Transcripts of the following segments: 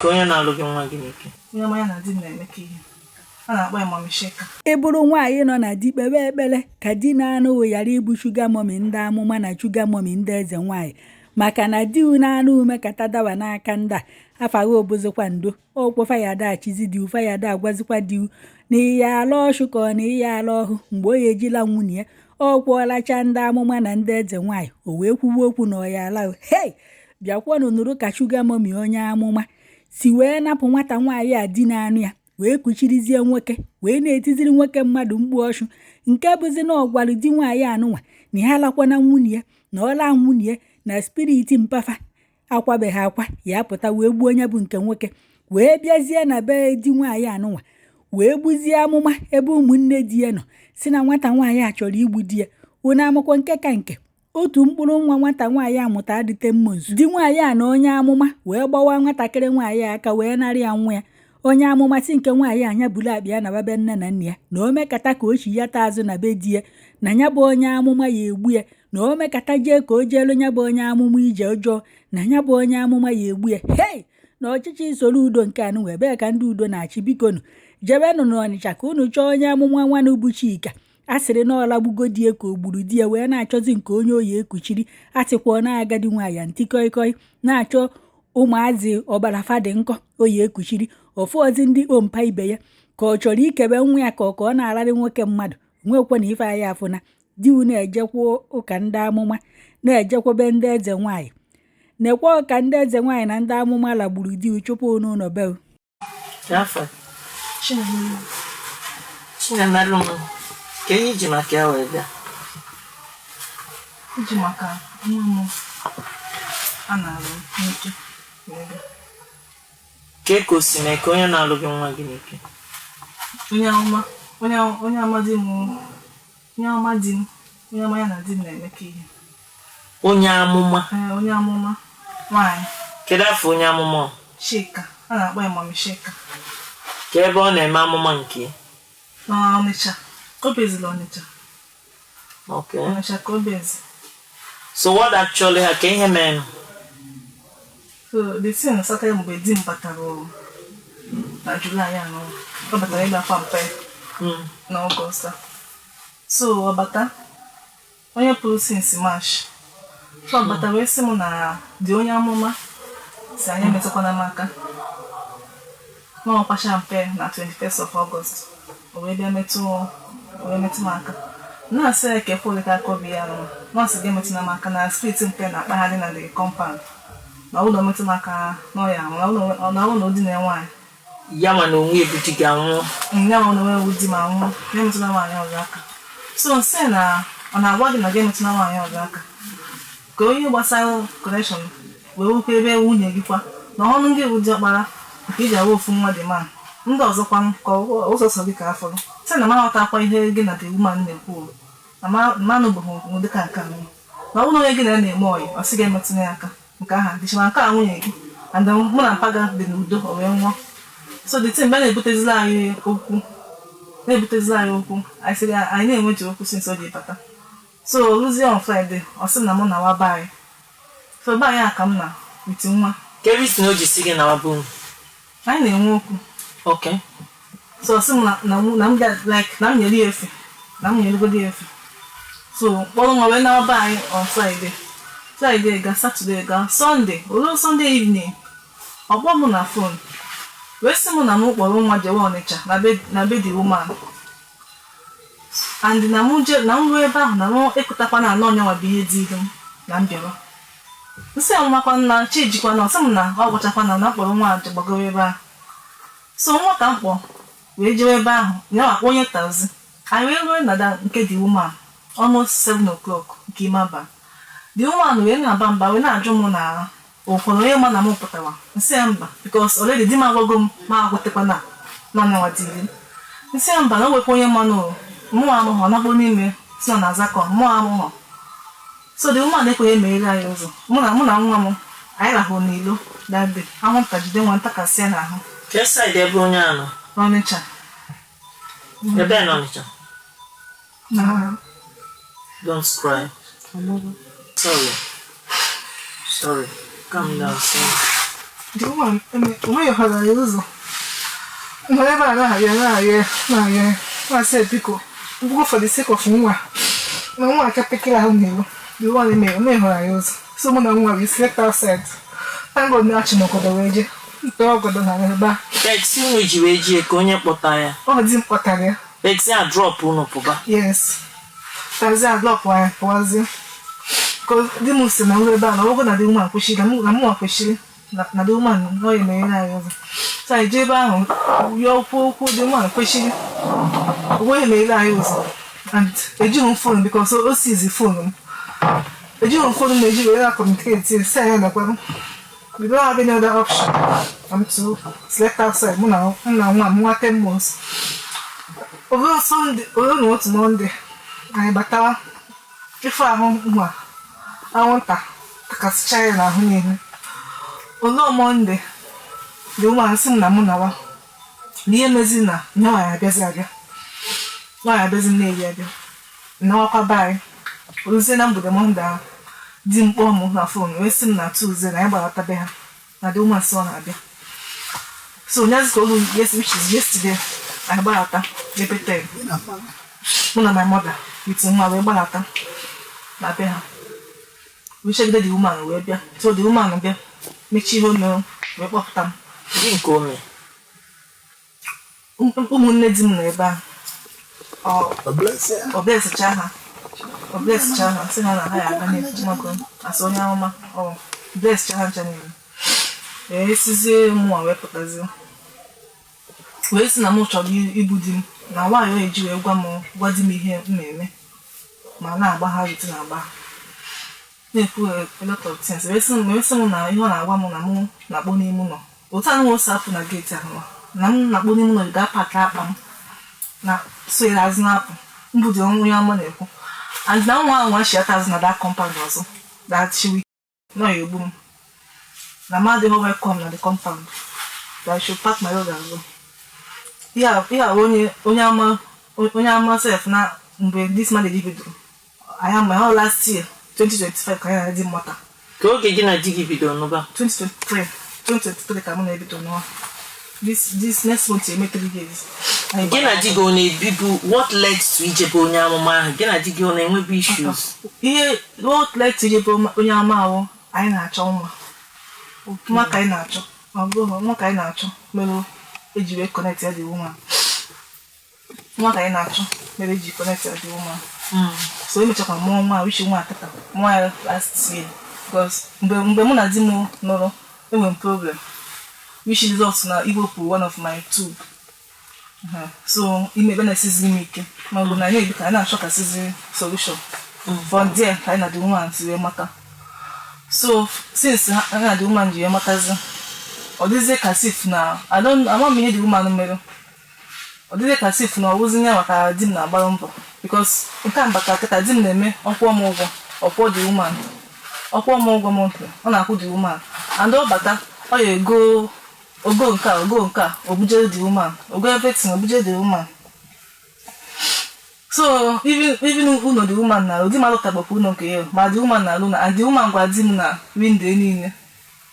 Ka onye na-alụ gị nwa gị n'ike. Onye ọma ya na di m na-emekọ ihe a na-akpọ ya Mummy Sheka. Ị bụrụ nwaanyị nọ na di, kpewe ekpere ka di na-anụghị ghara ịbụ sugar mummy ndị amụma na sugar mummy ndị eze nwaanyị, maka na di na-anụ mekata dawa n'aka ndị a afaghị obụzikwa ndo ọkwa ya adachizi di ụfa ya ada agwazikwa di na iya ala ọchụ ka ọ na iya ala ọhụ mgbe o ya ejila nwunye ya ọ kwụọlacha ndị amụma na ndị eze nwaanyị o wee kwuwe okwu na ọya ala. Hei, bịakwanụ nụrụ ka sugar mummy onye amụma si wee napụ nwata nwaanyị a di na-anụ ya, wee kuchirizie nwoke, wee na-etiziri nwoke mmadụ mkpu ọchụ, nke bụzi na ọ gwara di nwaanyị anụnwa na ya alakwana nwunye ya, na ọ laa nwunye ya na spirit mpafa akwabeghị akwa ya pụta wee gbuo onye bụ nke nwoke, wee bịazie na be di nwaanyị anụnwa wee gbuzie amụma ebe ụmụnne di ya nọ, si na nwata nwaanyị a chọrọ igbu di ya. Unu amakwa nke ka nke otu mkpụrụ nwa nwata nwaanyị amụta adịte mmonsu. Di nwaanyị a na onye amụma wee gbawa nwatakịrị nwaanyị aka wee nara ya nwa ya. Onye amụma si nke nwaanyị anya buru akpa ya na be nne na nna ya, na o mekata ka o chi ya taa azụ na be di ya, na ya bụ onye amụma ya egbu ya, na o mekata jee ka o jeelu ya bụ onye amụma ije ọjọọ, na ya bụ onye amụma ya egbu ya. Hei, na ọchịchị soro udo nke anụ ebee ka ndị udo na-achị? Bikonu, jebenụ n'Ọnịcha ka unu chọọ onye amụma nwanụ bụ Chika a sịrị na ọ lagbugo di ya ka o gburu di ya, wee na-achọzi nke onye oyi ekuchiri. A sịkwa na agadi nwaanyị ntị koi koi na-achọ ụmụazị ọbara fadị nkọ oyi ekuchiri ofu ozi ndị ompa ibe ya ka ọ chọrọ ikebe nwa ya ka ọ na-ararị nwoke mmadụ nwekwa na ife anyị afụna di na-ejekwa ụka ndị amụma, na-ejekwebe ndị eze nwaanyị, nekwa ụka ndị eze nwaanyị na ndị amụma lagburu di chụpụ n'ụlọ be. Afọ Chinemelụ m, ka ihe iji maka ya wee bịa? Iji maka nwa m a na-alụ n'ike wee bịa. Ka o si mee ka onye na-alụ gị nwa gị n'ike? Onye amụma, onye ama di m, onye amụma di m, onye ama ya na di m na-emekọ ihe. Onye amụma? Ee, onye amụma nwaanyị. Kedu afọ onye amụma ọ? Chika, a na-akpọ ya Mummy Sheka. Ka ebe ọ na-eme amụma nke ya? Na Ọnịcha, o bezila Ọnịcha. Ọnịcha ka o bezi. So what actually ha ka ihe mere? So the thing started mgbe di m batara na July anọ. Ọ batara ịbịa kwa mpe na Ọgọst a. So ọ bata, onye pụrụ since March. So ọ bata wee sị m na dị onye amụma si anyị emetụkwana m aka. Na ọ kwacha mpe na 21st of August. O wee bịa metụ, o wee metụ m aka. Na-asị ya ka ekwe ka aka obi ya nọ. Na ọ sị gị emetụna m aka, na spirit mpe na-akpagharị na the compound. Na ọ bụrụ na o metụ m aka na ọ ya anwụ, na ọ bụrụ na o dina nwaanyị. Ya ma na onwe ebu di gị anwụọ? Ya ma na onwe ewu di m anwụọ, ya emetụla nwaanyị ọzọ aka. So nsị na ọ na-agwa gị na gị emetụla nwaanyị ọzọ aka. Ka onye gbasara connection wee wukwa ebe nwunye gị kwa na ọnụ ndị bụ diọkpara nke iji awa ofu nwa dị man ndị ọzọkwa ka ụzọ sọ gị ka afọrọ sị na ma aghọtakwa ihe gị na the woman na-ekwu o. Na ma anụbeghị ụdị ka nke a nụ. Na ọ bụrụ na onye gị na ya na-eme ọyị, ọ sị gị emetụla ya aka, nke ahụ adịcha, ma nke a nwunye gị and then mụ na mpaga dị n'udo, o wee nwụọ. So the thing mgbe na-ebutezila anyị okwu, na-ebutezila anyị okwu, anyị sịrị anyị na-enweji okwu since o ji bata. So ruzie on Friday, ọ sị na mụ na wa be anyị, so be anyị a ka m na with nwa. Ka ebe isi na o ji si gị nawa be unu? Anyị na-enwe okwu. So ọ sị m na m ga like na m nyere ya efe, na m nyeregodi ya efe. So kpọrọ nwa wee nawa be anyị on Friday. Friday ga, Saturday ga, Sunday o ruo, Sunday evening, ọ kpọọ m na phone wee sị m na m kpọrọ nwa jewe Ọnịcha na be the woman, and na m je, na m ruo ebe ahụ, na m ekutakwa na anọ ọnyanwa bụ ihe dịrị m na m bịara. Nsị ya nwakwa na chi jikwa na ọ sị m na ọ gwachakwa na m kpọrọ nwa a gbagoro ebe ahụ. So nwa ka m kpọ wee jewe ebe ahụ, ya wakpo onye taxi, anyị wee ruo na nke the woman almost 7 o'clock nke ime abalị. The woman wee na-aba mba, wee na-ajụ m na ụfọdụ onye ma na m pụtara. Nsị ya mba, because already di m agwago m ma agwatekwa na ọnyanwa dịrị m. Nsị ya mba, na o nwekwa onye ma na mụ amụghọ nakpo n'ime si na na-azakọ mụ amụghọ. So the woman ekweghị emeghere anyị ụzọ. Mụ na nwa m, anyị rahụrụ n'ilo that day. Anwụnta jide nwa ntakasị ya n'ahụ. Ke side ebe onye a nọ? N'Ọnịcha. Ebe n'Ọnịcha? Na Don't cry. Sorry, sorry, calm down, sorry. The woman onweghị ya ụzọ nwere ebe a na-arịọ na-arịọ na-arịọ na-asị biko go for the sake of nwa na nwa aka pekere ahụ n'elu. The woman eme omeghara ya ụzọ, so mụ na nwa we slept outside. Thank God na achị m ọgọdọ wee jee nte ọgọdọ na ebe a. Taxi unu ji wee jie ka onye kpọta ya? Ọ di m kpọtara ya. Taxi a drop unu pụba? Yes, tazi a drop anyị pụwazie. Di m si na nrụ ebe a na ọgwụgwọ na the woman kwesịrị na mụnwa kwesịrị na the woman nọ ya emeghere anyị ụzọ. So anyị jee ebe ahụ yọọ okwu okwu, the woman kwesịrị onweghị emeghere anyị ụzọ. And ejighị m phone because o sizi phone m, ejighị m phone m eji were na communicate si anyị nakwa. We don't have any other option I'm to select outside, mụ na nwa m nwa 10 months. Over Sunday, over na otu Monday, anyị batara ife ahụ nwa anwụnta takasịcha ya n'ahụ niile. Olo Monday, the woman sị m na mụ nawa na ihe mezi na nwaanyị abịazi abịa, nwaanyị abịazi nne abịa nawakwa be anyị. Oruzie na mgbede Monday ahụ, di m kpọọ m na phone wee sị m na Tuesday na anyị gbarata be ha na the woman sị ọ na-abịa. So nyazi ka olu, yes, which is yesterday, anyị gbarata ebe 10, mụ na my mother with nwa wee gbarata na be ha, wee chegide the woman wee bịa. So the woman bịa mechie ihe o mere wee kpọpụta m. Gị nke o mee? Ụmụnne di m nọ ebe a, ọ blesscha ha, ọ blesscha ha, sị ha na ha ya aga n'efu maka asị onye amụma ọ blesscha ha ncha niile. Ee, esizie mụnwa wee pụtazie wee sị na m chọrọ igbu di m na nwaanyị o eji wee gwa m gwa di m ihe m na-eme ma na-agba ha rite na-agba ha na-ekwu a lot of things. Wee sị m na ihe ọ na-agwa m na mụ na-akpọ n'ime ụlọ otu anụ ose apụ na gate ahụ na m na-akpọ n'ime ụlọ ga-apaki akpa m na so ya azụ na-apụ mbụ dị onye ọma na-ekwu and na nwa ahụ nwa azụ na that compound ọzọ that she will nọ ya egbu m na m adịghị welcome na the compound, that I should pack my load and go. Ihe a onye ama sef na mgbe this marriage bidoro anyị ama ọ last year 2025 ka anyị na di mmata. Ka oge gị na di gị bidoro n'ụba? 2023, 2023 ka mụ na-ebido n'ụwa. This next month eme 3 years. Gị na di gị ọ na-ebibu? What led to ijebe onye amụma ahụ? Gị na di gị ọ na-enwebu issues? Ihe what led to ijebe onye ama ahụ, anyị na-achọ nwa, nwa ka anyị na-achọ. Ọ bụghị nwa ka anyị na-achọ mere eji wee connect ya the woman. Nwa ka anyị na-achọ mere eji connect ya the woman. So emechakwa mụọ nwa, which nwa kịta mụọ ya last year, because mgbe mụ na di m nọrọ enwere m problem which result na iwepụ one of my tube. So ime ebe na-esizi m ike ma ọ bụ na anyị na-ebi ka anyị na-achọkasịzi solution. From there ka anyị na the woman si wee mata. So since anyị na the woman ji wee matazi, ọ dịzie ka sif na I don't ama m ihe the woman mere. Ọ dịzie ka sif na ọ wụzi ya maka di m na-agbara mbọ, because nke a mbata kịta di m na-eme ọkwụọ m ụgwọ, ọkwụọ the woman, ọkwụọ m ụgwọ monthly, ọ na-akwụ the woman. And ọ bata ọ ya ego ogo nke a, ogo nke a, obujere the woman, ogo everything obujere the woman. So even ụlọ the woman na di m alụtagbakwa ụlọ nke ya, ma the woman na-alụ na and the woman gwa di m na window niile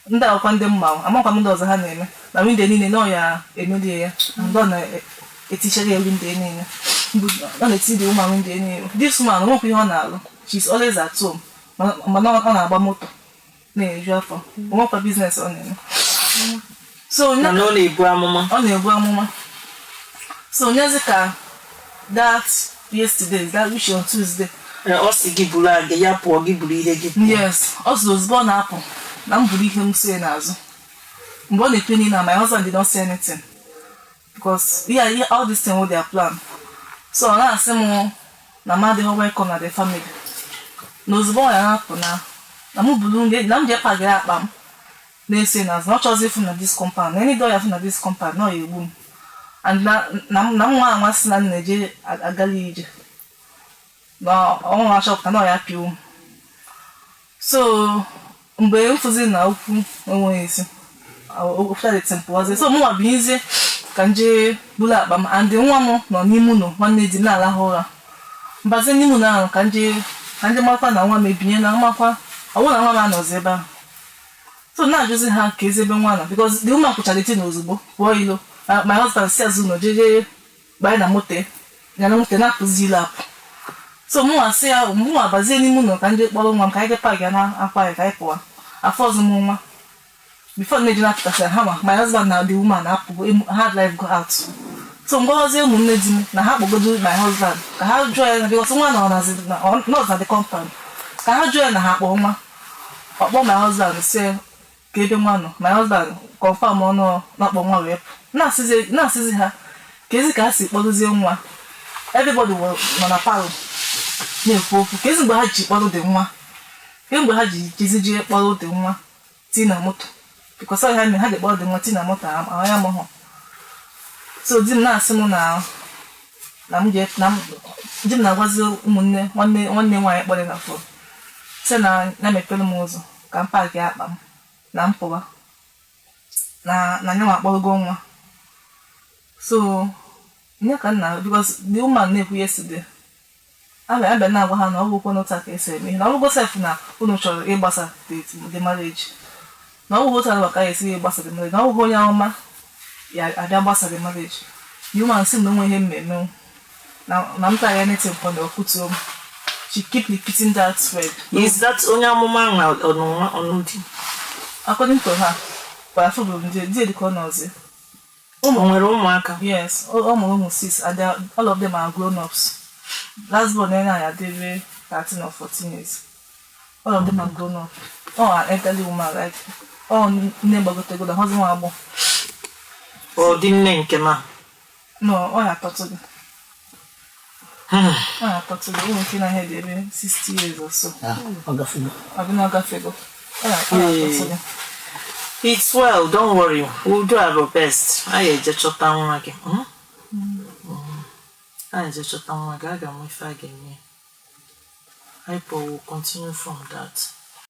ndị akwụkwọ ndị mma amakwa m ndị ọzọ ha na-eme na window niile na ọ ya emerie ya and ọ na-etichere ya window niile, ọ na-eti the woman window niile. This woman onwekwa ihe ọ na-alụ. She's always at home, mana ọ na-agba moto na-eju afọ, onwekwa business ọ na-eme. So mana ọ na-ebu amụma. Ọ na-ebu amụma. So nyezi ka that yesterday, that which on Tuesday. Ọ sị gị buru aga ya pụọ, gị buru ihe gị pụọ? Yes, ọ sị ozugbo ọ na-apụ na m buru ihe m sie n'azụ. Mgbe ọ na-ekwe niile, my husband did not say anything because yeah, all this thing was their plan. So ọ na-asị m na m adịghị welcome na the family, na ozugbo ọ ya na-apụ na m buru na m jee pagịrị akpa m na-eso n'azụ, na ọ chọzi ịfụ na this compound, na any door ya fụ na this compound na ọ ya egbu m. And na m nwa anwa sị na m na-eje agala ije na ọnwa achọpụta na ọ ya pịa m. So mgbe m fụzi na okwu enweghị isi ofụtadịtị so mụnwa binyezie ka m jee buru akpa m. And nwa m nọ n'ime ụlọ nwanne di m na-alahụ ụra. Mbazie n'ime ụlọ ahụ ka nje makwa na nwa m ebinye na makwa ọ bụrụ na nwa m anọzi ebe ahụ. So na-ajụzi ha ka ezi ebe nwa nọ, because the woman kwụchara eti na ozugbo pụọ ilo. My husband si azụ ụlọ jeje banye na moto ya na moto na-apụzi ilo apụ. So mụnwa sị ya, mụnwa bazie n'ime ụlọ ka ndị kpọrọ nwa m ka anyị jee paakị ya na akwa ya ka anyị pụwa afọ ọzọ m nwa before nne ji na-apụtasị ha ma my husband na the woman na-apụgo hard life go out. So ngwazie ụmụnne di m na ha kpọgodo my husband ka ha jụọ ya na because nwa nọ nọ na the compound, ka ha jụọ ya na ha kpọọ nwa. Ọkpọ my husband si ka ebe nwa nọ. My husband confirm ọnụ na-akpọ nwa wee pụ. Na-asịzi ha ka ezi ka ha si kpọdozie nwa. Everybody nọ na palọ na-ekwu okwu ka ezi mgbe ha ji kpọrọ dị nwa, kemgbe ha ji jezi jee kpọrọ dị nwa tii na moto, because ọ ha mere ha ji kpọrọ dị nwa tii na moto anya m hụ. So di m na-asị m na m jee na di m na-agwazi ụmụnne nwanne nwaanyị kpọrọ na phone sị na ya mepere m ụzọ ka m paakị akpa m na m pụwa na nyanwa akpọrọgo nwa. So nye ka nna, because the woman na-ekwu yesterday abịa na-agwa ha na ọ bụkwa n'otu a ka esi eme ihe, na ọ bụgo sef na unu chọrọ ịgbasa the marriage, na ọ bụghị otu a ka a esi ịgbasa the marriage, na ọ bụghị onye ọma ya abịa gbasa the marriage. The woman sị na onwe ihe mmemme na m tara anything for the okutuo m. She keep repeating that word. Is that onye amụma ahụ ọnụnwa ọnụdi? According to her, but afọ bụ ndị di dịka ọ nọzi. O nwere ụmụaka? Yes, ọ mụrụ ụmụ six and all of them are grown ups. Last born ya ya debe 13 or 14 years. All of them are grown up. Ọ an elderly woman, like ọ nne gbagotego na hụzi nwa agbọ. Ọ dị nne nke ma? No, ọ ya atọtụ gị. Ọ ya atọtụ gị. Ụmụ nke na ihe dị ebe 60 years or so. Ọ gafego. Ọ bụ na ọ gafego. Ọ ya atọtụ gị. It's well, don't worry. We'll do our best. Anyị eje chọta nwa gị. Anyị eje chọta nwa gị. A ga-amụ ife a ga-eme. IPO will continue from that.